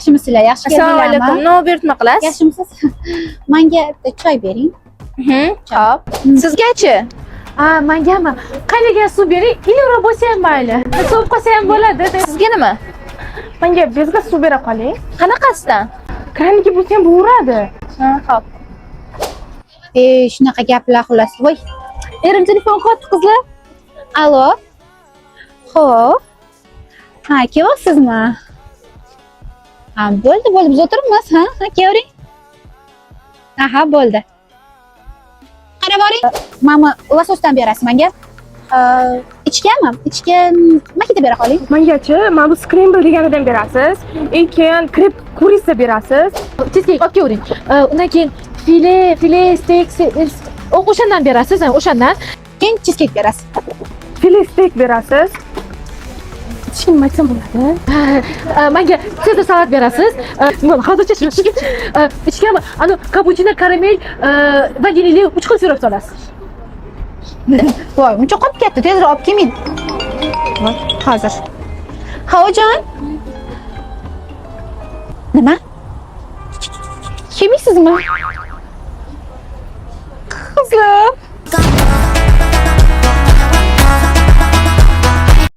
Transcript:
Yaxshimisizlar? Yaxshi Assalomu keldinglarmi? alaykum. Nima buyurtma qilasiz? Yaxshimisiz? Menga bitta choy bering. Xo'p. Sizgachi? A, mangami? Qaynagan suv bering, iliqroq bo'lsa ham mayli. Sovib qolsa ham bo'ladi. Sizga nima? Menga безгаз suv bera qoling. Qanaqasidan? Kraniki bo'lsa ham bo'laveradi. Ha, xo'p. E, shunaqa gaplar xullas. Voy. Erim telefon qilyapti, qizlar. Allo. Xo'p. Ha, kelyapsizmi? Ha, bo'ldi, bo'ldi, biz o'tiribmiz, ha? Ha, kelavering. Aha, bo'ldi. Qarab boring. Mana лосось dan berasiz menga. Ichganmi? Ichgan makita bera qoling. Mengachi, mana bu scramble deganidan berasiz. И keyin крепк курица berasiz. Cheesecake olib kelavering. Undan keyin file steak, o'shandan berasiz, ha, o'shandan. Keyin cheesecake berasiz. File steak berasiz. Ichgan nima aytsam bo'ladi? Menga Caesar salat berasiz. Bo'ldi, hozircha shu. Ichganmi? Anu kapuchino, karamel, vanilili uch xil sirop solasiz. Voy, uncha qolib ketdi. Tezroq olib kelmang. Voy, hozir. Ha, ojon. Nima? Kelmaysizmi? Qizlar.